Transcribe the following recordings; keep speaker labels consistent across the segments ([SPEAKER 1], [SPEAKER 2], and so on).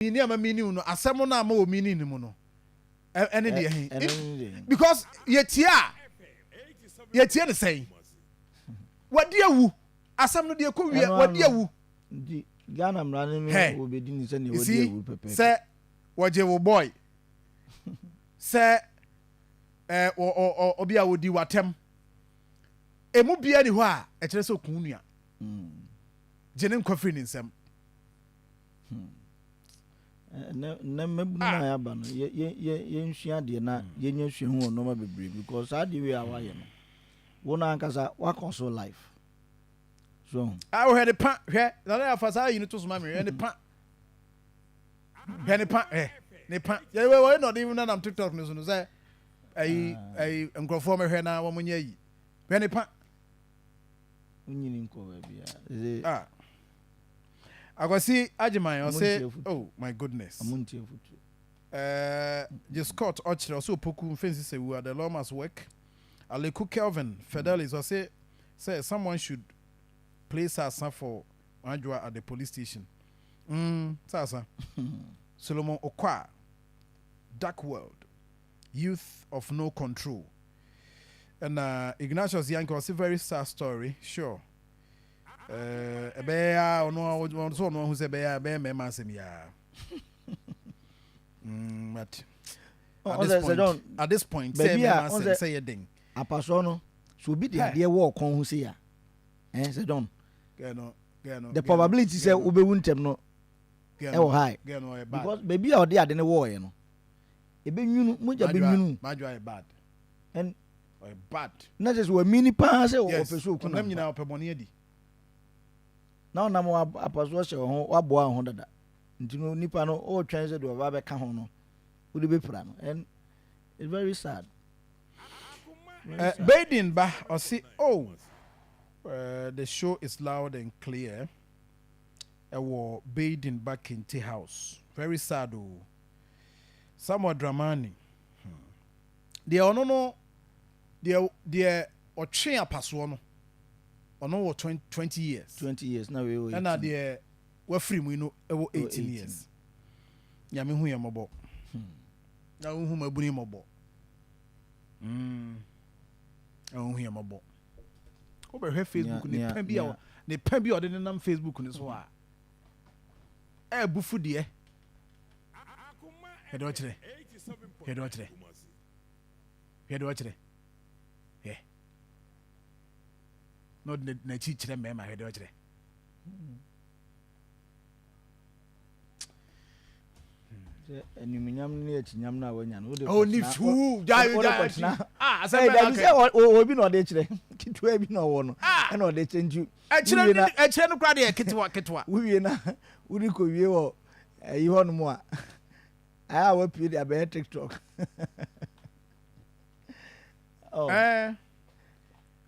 [SPEAKER 1] Mini ama mini no, asɛm no ama wɔ mini no mu no, ɛne deɛ he, because yɛtie a, yɛtie ne sɛn? Wadi awu, asɛm no deɛ kɔ wie, wadi awu.
[SPEAKER 2] Nti Ghana mmara no no, wɔbɛdi ne sɛdeɛ wadi awu pɛpɛɛpɛ.
[SPEAKER 1] Sɛ wɔgye wo boy sɛ obi a wɔdi watɛm, emu bia ni hɔ a ɛkyerɛ sɛ okun nua gye ne nkwa firi ne nsam.
[SPEAKER 2] Nnɛ mmabunu no a yɛaba no, yɛnsua adeɛ na yɛnya suahu wɔ nneɛma bebree, because saa adeɛ wei a wayɛ no, wo no ankasa wakɔ so life so.
[SPEAKER 1] Ah, hwɛ ne pa, hwɛ nana yɛ afa saa yi no to so ma mi. Hwɛ ne pa, hwɛ ne pa, hwɛ ne pa. Yɛ wɔ wɔyɛ na ɔde nanam TikTok no so no sɛ ɛyi nkurɔfoɔ mɛhwɛ na wɔn nyɛ yi. Hwɛ ne pa.
[SPEAKER 2] Wonyini nkɔ baabi a.
[SPEAKER 1] Ah, Akwasi Agyeman ɔsɛ, oh my goodness.
[SPEAKER 2] Ɔmo ntie futu.
[SPEAKER 1] Gye Scott ɔkyerɛ ɔsɛ Opoku mfɛnsi sɛ wua, the law must work. Aleku Kelvin Fidelis ɔsɛ sɛ someone should play Sasa for Adwoa at the police station. Sasa Solomon Okwa, dark world, youth of no control. Ɛna Ignatius Yankee ɔsɛ very sad story, sure. Ɛbɛyɛ a ɔno ɔno sɛ ɔno ahu sɛ ɛbɛyɛ a ɛbɛyɛ mmarima asɛm yaa, but at this point sɛ mmarima asɛm sɛ yɛ den.
[SPEAKER 2] Apasoɔ no so, obi de adeɛ wɔ ɔkɔn ho se ya, sɛ John, the probability sɛ wobɛwu ntɛm no ɛwɔ high, because baabi a ɔde ade no wɔɔyɛ no, ebe nwunu, mogya bɛ nwunu.
[SPEAKER 1] Madwa yɛ bad.
[SPEAKER 2] And
[SPEAKER 1] ɔyɛ bad.
[SPEAKER 2] Na kyerɛ sɛ wamini paa sɛ ɔpɛ sɛ oku.
[SPEAKER 1] Ɔnam nyinaa ɔpɛ bɔne adi.
[SPEAKER 2] Na ɔnam apasoɔ hyɛ ho, waboa ho dada, nti no nipa no ɔretwɛn sɛ deɛ ɔba bɛka ho no wode bɛpira no, and it's very sad.
[SPEAKER 1] Baden ba ɔsi, oh, the show is loud and clear. Ɛwɔ Baden ba Kente House. Very sad o. Oh. Samuel Dramani. Deɛ ɔno no, deɛ ɔtwe apasoɔ no, ɔno wɔ 20 years.
[SPEAKER 2] 20 years na wei wɔ.
[SPEAKER 1] Ɛna deɛ wafiri mu yi no ɛwɔ 18 years. Nyame hu yɛ mmɔbɔ. Na wohu ma ebuni mmɔbɔ. Na wohu yɛ mmɔbɔ. Wobɛhwɛ Facebook ne pɛ bi a ne pɛ bi a ɔde nenam Facebook ne so a ɛɛbufu deɛ hwɛ deɛ ɔkyerɛ, hwɛ deɛ ɔkyerɛ, hwɛ deɛ ɔkyerɛ, hwɛ na ɔde n'akyi kyerɛ mmarima. Hwɛ deɛ ɔkyerɛ.
[SPEAKER 2] Sɛ animuonyam ne akyinyam no a wanya no, wode
[SPEAKER 1] ɔni fuu gyae gyae.
[SPEAKER 2] Ah, asɛm bɛɛ na sɛ obi na ɔde kyerɛ ketewa bi na ɔwɔ no, ɛna ɔde kyerɛ, nti
[SPEAKER 1] ɛkyerɛ no, ɛkyerɛ no koraa deɛ, ketewa ketewa.
[SPEAKER 2] Wowie na wode kɔwie wɔ ɛyi hɔ nom a, ayɛ a wapue de abɛyɛ TikTok.
[SPEAKER 1] Oh.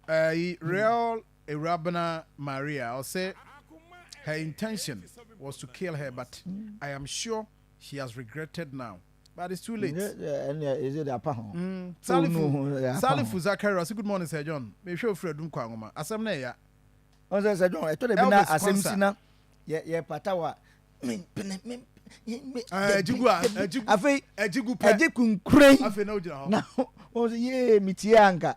[SPEAKER 1] Real Ewurabena Maria ɔsɛ her intention was to kill her, but I am sure she has regretted now, but it's too late. Salifu Salifu Zakari ɔsɛ, good morning, Sir John, mehwɛ ofiri Adum kɔ Anwoma, asɛm na ɛya.
[SPEAKER 2] Ɔsɛ Sir John, ɛtɔ de bi na asɛm si na yɛ pata wa mempene mem.
[SPEAKER 1] Ɛgyigu a ɛgyigu.
[SPEAKER 2] Afei
[SPEAKER 1] ɛgyigu pɛ.
[SPEAKER 2] Ɛgye kunkuren.
[SPEAKER 1] Afei na ogyina hɔ.
[SPEAKER 2] Na wɔn sɛ yee, mitie anka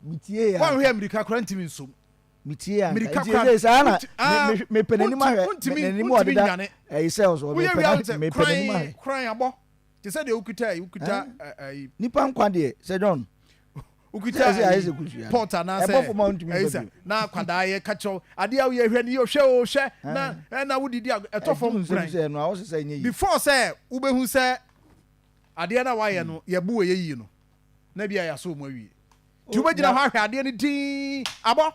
[SPEAKER 2] mitie
[SPEAKER 1] anka. Wɔn hwɛ mirika kora ntumi nsom.
[SPEAKER 2] Mitie anka nti ɛsɛ saa na mepɛ n'anim ahwɛ, n'anim ɔdeda ɛyi sɛ ɔsɔ mepɛ n'anim ahwɛ.
[SPEAKER 1] Kran abɔ te sɛ deɛ okuta yi, okuta ɛyi.
[SPEAKER 2] Nipa nkwa deɛ, Sir John.
[SPEAKER 1] Okuta ɛyi pot anaasɛ ɛyi sɛ na akwadaa yɛ kakyɛw adeɛ a woyɛ, hwɛ ni, hwɛ o, hwɛ na ɛna wodidi ɛtɔ fam kran before sɛ wobɛhu sɛ adeɛ na wayɛ no yɛbu wɔ yɛ yie no, na bi a yɛasɔ mu awie, nti wobɛgyina hɔ ahwɛ adeɛ no din abɔ.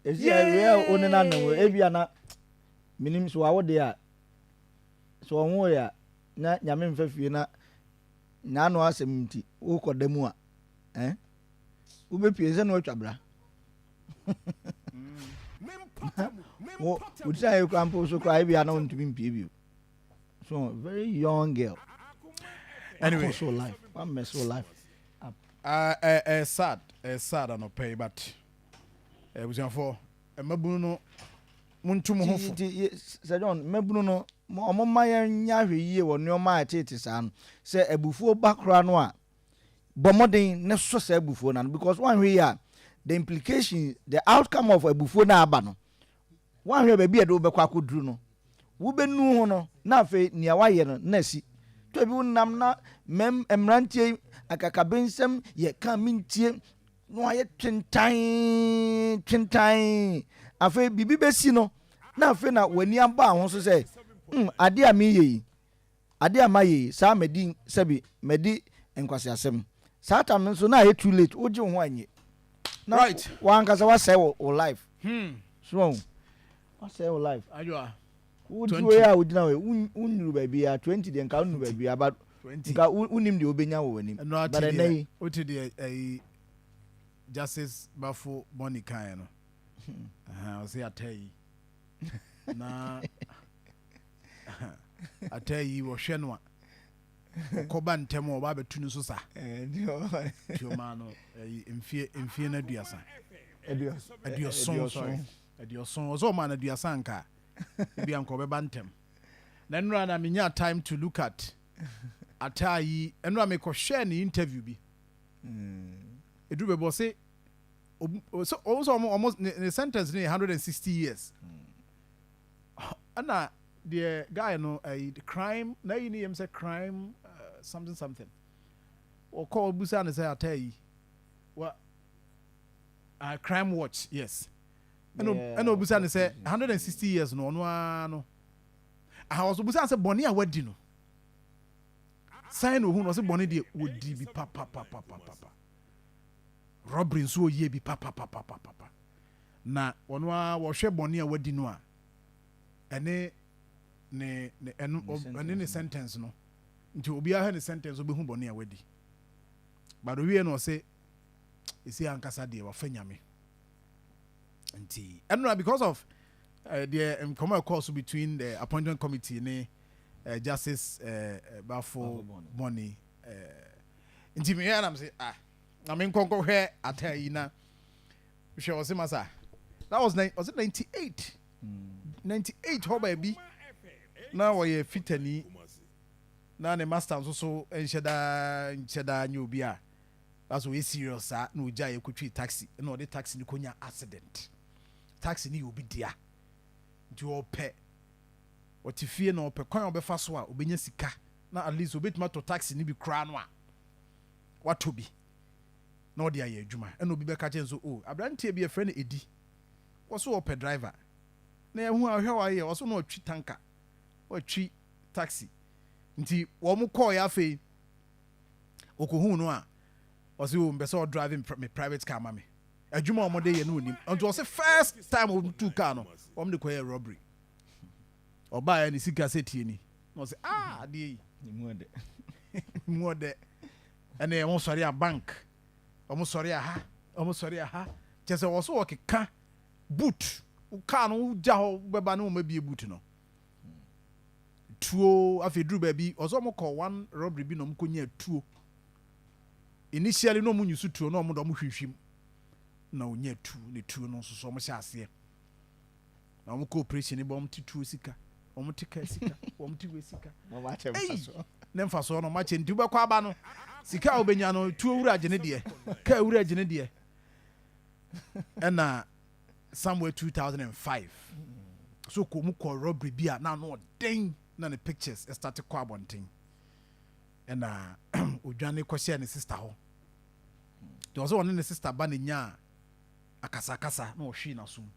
[SPEAKER 2] Esi ɛwia o ne na nam ebi ana minim so awo deɛ a sɛ ɔnwo yɛ a, na Nyame mfa fie na n'ano asɛm nti wokɔ da mu a, wobɛpie sɛ na watwa bra wo wotiri ayɛ kora mpo so kora, ebi ana wontumi mpie bio. So very young girl.
[SPEAKER 1] Anyway.
[SPEAKER 2] So life one mess, so life.
[SPEAKER 1] Up. Sad, sad anɔpɛ yi, but abusuafoɔ, mmabunu no, montu mo ho fo.
[SPEAKER 2] Nti Sir John, mmabunu no. Wɔmma yɛnyɛ ahwɛyie wɔ nneɛma a ɛtete saa no. Sɛ abufuo ba koraa no a, bɔ mmɔden ne sɔ saa abufuo no ano, because woanhwɛ yie a, the implication, the outcome of abufuo no a aba no, woanhwɛ baabi a ɛde wobɛkɔ akɔduru no, wobɛnu ho no, na afei nea woayɛ no na asi. Tɔ bi wonam na mmɛm mmeranteɛ yi akakabensɛm yɛ ka mentie na wayɛ twintan twintan. Afei biribi bɛsi no, na afei na w'ani abɔ aho so sɛ, adeɛ a meyɛ yi, adeɛ a mayɛ yi, saa madi sɛbi madi nkwaseasɛm. Saa tam no nso na ayɛ too late, wogye wo ho anye na wankasa wasɛe wo life. So wɔn wasɛe wo life.
[SPEAKER 1] Adwoa.
[SPEAKER 2] Wodi wei a wogyina hɔ yi, wonnuru baabi a 20 deɛ nka wonnuru baabi a, but nka wonnim deɛ wobɛnya wɔ w'anim. But ɛnɛ yi.
[SPEAKER 1] Wote deɛ ɛyi Justice Bafo Bɔne kaeɛ no, ɔse ata yi na ata yi wɔhwɛ no a ɔkɔba ntɛm a ɔba abɛtu no so sa, nti ɔmaa no mfie no 30, 70, sorry, 70. Ɔsɛ ɔmaa no 30 nka ebi anka ɔbɛba ntɛm. Na nnora na menya time to look at ataa yi. Nnora mekɔhwɛɛ ne interview bi, ɛduru baabi ɔse ɔmo sɛ ɔmo ne sentence no yɛ 160 years. Ɛna deɛ guy no ɛyi crime na yi ne yam sɛ crime something something, ɔkɔ ɔbusa ne sɛ ataa yi wa Crime Watch, yes. Ɛna obusa ne sɛ 160 years no, ɔno ara no aha ɔso busa sɛ bɔne a wadi no san na ohun no. Ɔsɛ bɔne deɛ wɔdi bi papapapapapa, robbery nso ɔyie bi papapapapapa, na ɔno ara wɔhwɛ bɔne a wadi no a ɛne ne ɛno ɛne ne sentence no. Nti obiara hwɛ ne sentence, obɛhu bɔne a wadi. But owie no, ɔsɛ esi ankasa deɛ wafa Nyame. Nti ɛnora because of deɛ nkɔmɔ ɛkɔɔ so between the appointment committee ne Justice Bafo Bɔne, nti mehwɛ nam sɛ, ah, na me nkɔnkɔ hwɛ ata yi na hwɛ. Ɔse masa, that was ɔse 98 98 hɔ baabi na wɔyɛ fitani na ne master nso so nhyɛ daa nhyɛ daa nye obi a that's ɔyɛ serious saa, na ogya yɛ kotwi taxi na ɔde taxi no konya accident. Taxi no yɛ obi dea, nti ɔpɛ ɔte fie na ɔpɛ kwan a ɔbɛfa so a ɔbɛnya sika na at least obɛtumi atɔ taxi no bi koraa no a watɔ bi na ɔde ayɛ adwuma. Ɛna obi bɛka kyɛn so, o aberanteɛ bi yɛfrɛ no Edi, wɔso ɔpɛ driver na ɛho a ɔhwɛ wayɛ ɔso na ɔtwi tanker, ɔtwi taxi. Nti wɔn kɔɔ yɛ, afei okohu no a ɔsɛ o mpɛ sɛ ɔdrive me private car ma me. Adwuma a wɔde yɛ no onim, nti ɔsɛ first time wɔn car no, wɔn de kɔyɛ robbery. Ɔbaa yɛ ne sika sɛ tie ni na ɔsɛ, ah, adeɛ yi mu ɔdɛ. Ɛna wɔn sɔre a bank, wɔn sɔre a ha, wɔn sɔre a ha, kyɛ sɛ wɔso wɔkeka boot car no gya hɔ bɛba ne wɔn abie boot no tuo. Afei duru baabi ɔsɛ wɔn kɔ one robbery bi na wɔn kɔ nya tuo. Initially na wɔn nyusu tuo na wɔn de wɔn hwehwɛ mu na wɔnya tuo ne tuo no nso so wɔn hyɛ aseɛ na wɔn kɔ operation bɔ, wɔn te tuo sika, wɔn te kaa sika, wɔn te wei sika. Ei, ne nfa soɔ no wɔn akyɛ. Nti wobɛkɔ aba no, sika a wobɛnya no, tuo wura gye ne deɛ, kaa wura gye ne deɛ. Ɛna somewhere 2005 so kɔ mu kɔ robbery bi a na ano ɔden na ne pictures ɛstart kɔ abɔnten, ɛna odwane kɔhyɛ ne sister hɔ. Deɛ ɔsɛ ɔne ne sister ba ne nya akasakasa na ɔhwee n'asom,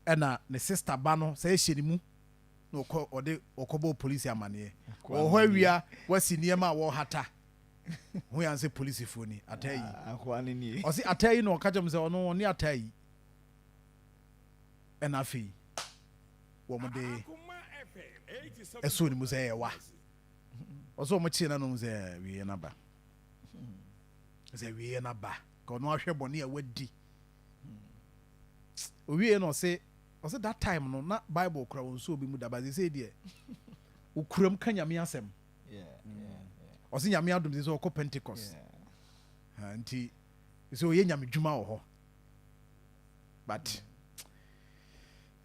[SPEAKER 1] ɛna ne sister ba no sɛ ɛhyɛ ne mu na ɔkɔ ɔde ɔkɔbɔ polisi amaneɛ. Wɔ hɔ awia wasi nneɛma a wɔhata ho yan sɛ polisifoɔ ni ataa yi. Ɔsi ataa yi na ɔka kyerɛ mu sɛ ɔno ɔne ataa yi. Ɛna afei wɔn de ɛso ne mu sɛ ɛyɛ wa ɔsɛ wɔn kyee nanom sɛ wieɛ naba, sɛ wieɛ naba ka ɔno ahwɛ bɔne a wadi owie na ɔsɛ that time no na Bible kura wɔn nsuo bi mu daba sɛ deɛ okura mu ka Nyame asɛm. Ɔsɛ Nyame adom sɛ ɔkɔ Pentecost nti sɛ ɔyɛ Nyame dwuma wɔ hɔ, but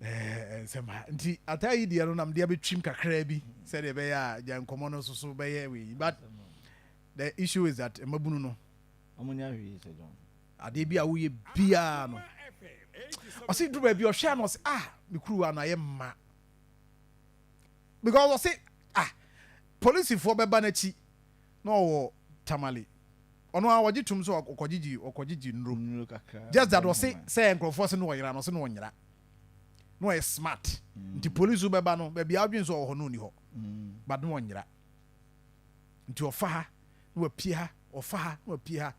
[SPEAKER 1] Nsɛm ha nti ataa yi deɛ no nam deɛ bɛtwim kakraa bi sɛdeɛ ɛbɛyɛ a gya nkɔmmɔ no nso so bɛyɛ wei, but the issue is that mmabunu no
[SPEAKER 2] Ɔmo nya hwee sɛ John.
[SPEAKER 1] Adeɛ bi a woyɛ biara no, ɔse duru baabi ɔhwɛ a na ɔse, "Ah, me kuruwa no ayɛ mma," because ɔse, ah, polisifoɔ bɛba n'akyi na ɔwɔ Tamale. Ɔno a wɔgye tom sɛ ɔkɔgyegye nnuro.
[SPEAKER 2] Nnuro kakra.
[SPEAKER 1] Just that ɔse sɛ nkurɔfoɔ se no ɔyera no, ɔse no ɔnyera na ɔyɛ smart nti polisi bɛba no, baabi a adwene sɛ ɔwɔ hɔ no, ɔni hɔ, but no ɔnyera nti ɔfa ha na wapie ha, ɔfa ha na wapie ha.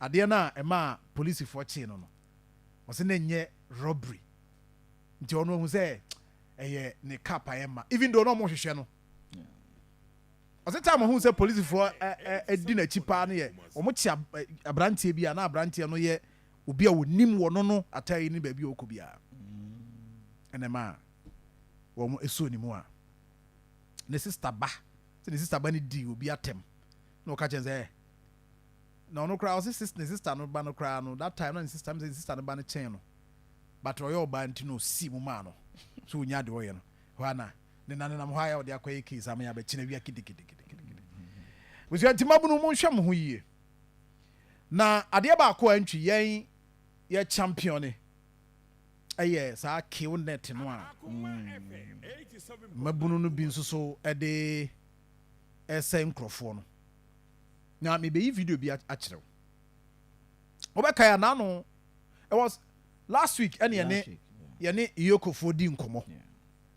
[SPEAKER 1] Adeɛ no a ɛma polisifoɔ kyee no, ɔsɛ na nyɛ robbery nti ɔno ahu sɛ ɛyɛ ne cap ayɛ ma, even though na ɔmo hwehwɛ no. Ɔsɛ time ɔhu sɛ polisifoɔ ɛ ɛ ɛdi n'akyi paa no yɛ ɔmo kye aberanteɛ bi a na aberanteɛ no yɛ obi a onim wɔ no atayi ne baabi a ɔkɔ biara, ɛnɛ ma wɔn esuo ne mu a ne sister ba sɛ ne sister ba no di obi atɛm na ɔka kyɛn sɛ na ɔno koraa ɔsɛ ne sister no ba no koraa no, that time na ne sister ne sister no ba no kyɛn no, but ɔyɛ ɔbaa nti na osi mu maa no so onya deɛ ɔyɛ no hɔ ana ne nanenam hɔ a ɔde akɔyɛ case ama yɛ abɛkyina wia kidikidikidigidi. Busua nti mabunu mo nhwɛ mo ho yie. Na adeɛ baako a ntwi yɛn yɛ champion ɛyɛ saa kill net no a mmabunu no bi nso so ɛde ɛsɛ nkurɔfoɔ no. Na mebɛyi video bi akyerɛw, wobɛkae anaa no? It was last week ɛne yɛne yɛne iyokofoɔ di nkɔmmɔ.